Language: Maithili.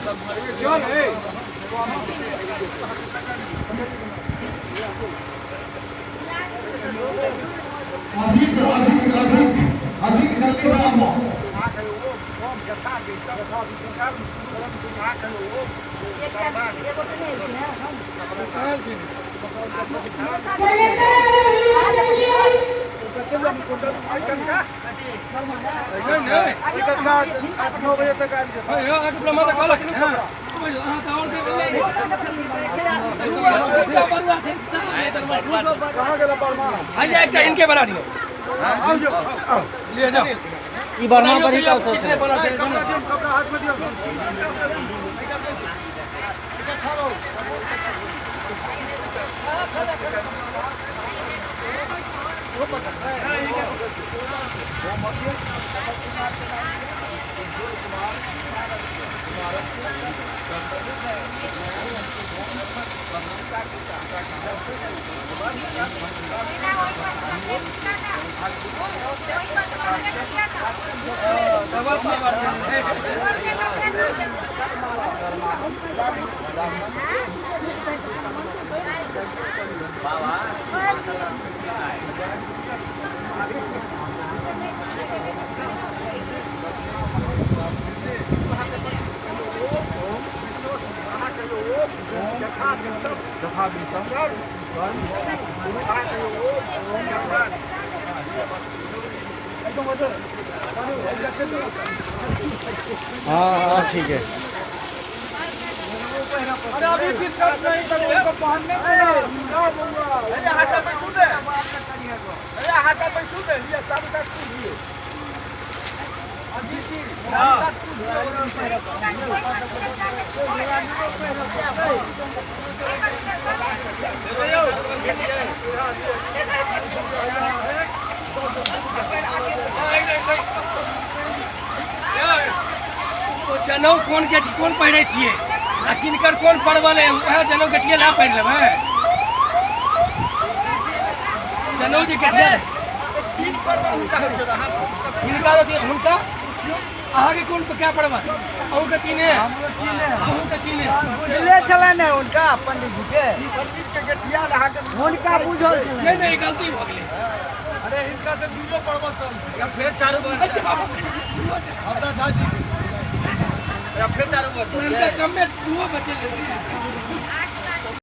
अधिक अधिक अधिक अधिक जल्दी आबो। 8-9 बजे तक आबि जेतै। कहाँ गेला बर्मा? हैया एकटा इनके बना दियौ। ले जाओ। ई बर्मा पर ही कल किसने बना छै? कपड़ा दियौ, कपड़ा हाथ में दियौ। डबल पावर छै। हाँ हाँ ठीक है। अरे अभी डिस्टर्ब नहीं करो, उनको पहनने दो ना। जाओ बउआ। अरे हाथा पे छू दे। अरे हाथा पे छू दे, लिया सब का छू लिए। अजी जी, हां। ओ जनउ कोन के कोन पहिरै छियै आ किनकर कोन परवल है, उएह जनउ गेठिया ला पहिर लेबै। जनउ जे गेठिया हिनका हुनका अहाँके कोन क्या परवल? अहूँके तीने, अहूँके तीने बुझले छलै ने हुनका पंडित जी के। पंडित के गेठिया अहाँ के हुनका बुझल छलै। नहीं नहीं, गलती भऽ गेलै। अरे हिनका से दूओ परवल चलतै। या फेर चारू बार हमरा झा जी के। या फेर चारू बार हुनका कमे दूओ बचल।